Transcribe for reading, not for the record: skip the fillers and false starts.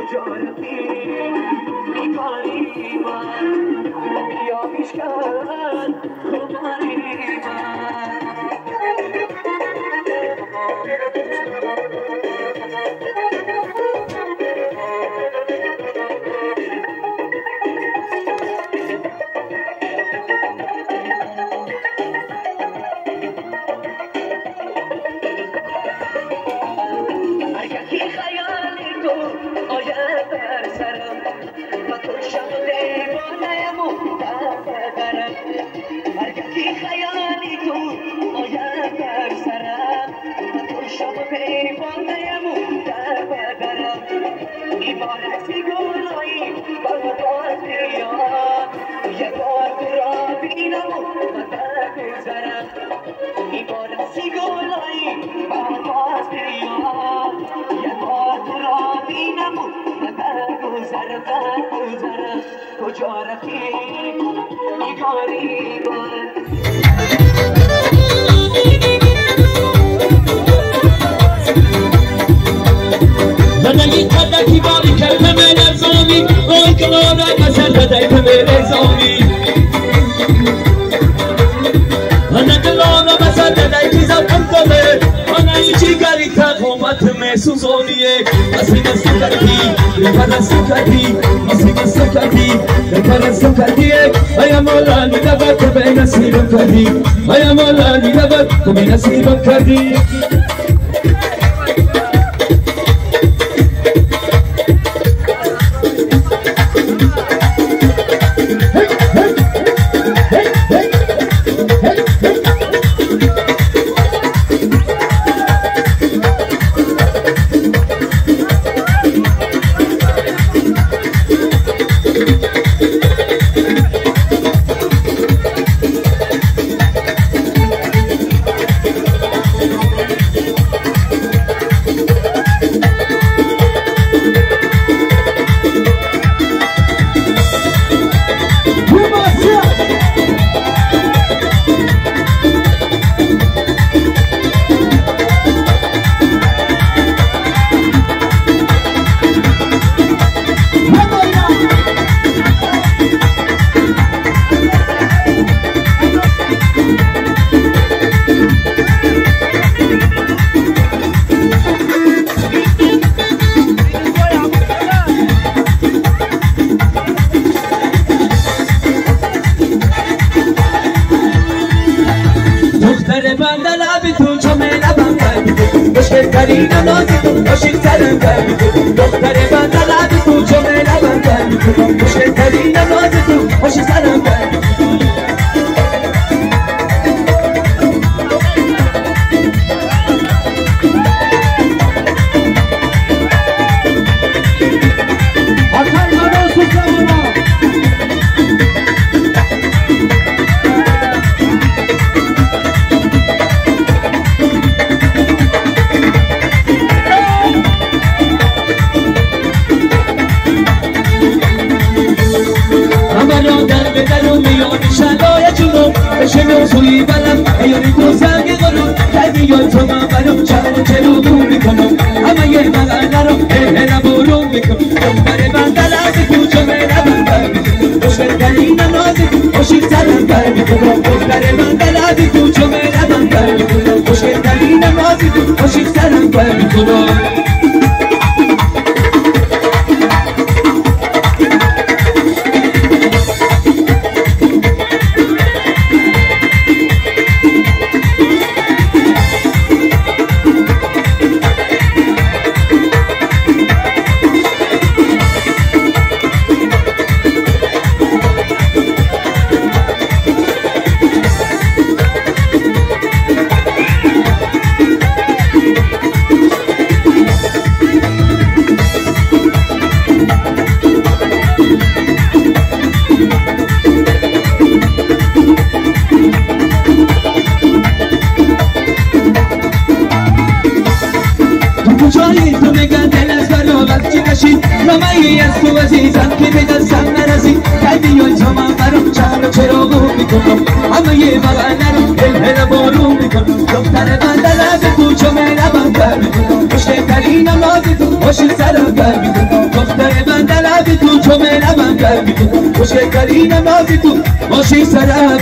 کجا رفتی نگاری من بیا بشکن خماری من. کجا رفتی نگاری من. زندگی قدکی باری کرد من ارزانی رای کنارک اثر بدای به رزانی نگلانم اثر بدای که زبان داده آنایی جیگری تقامت مسوزانیه مسی مسی کردی لپرستو کردی مسی مسی کردی لپرستو کردی آیا مولا نبات به نصیبم کردی آیا مولا نبات به نصیبم کردی. دختر من در لب تو چو مهربان کرد. дарди ту чо меравам гарми ту, хушкетарин намози ту боши сарам.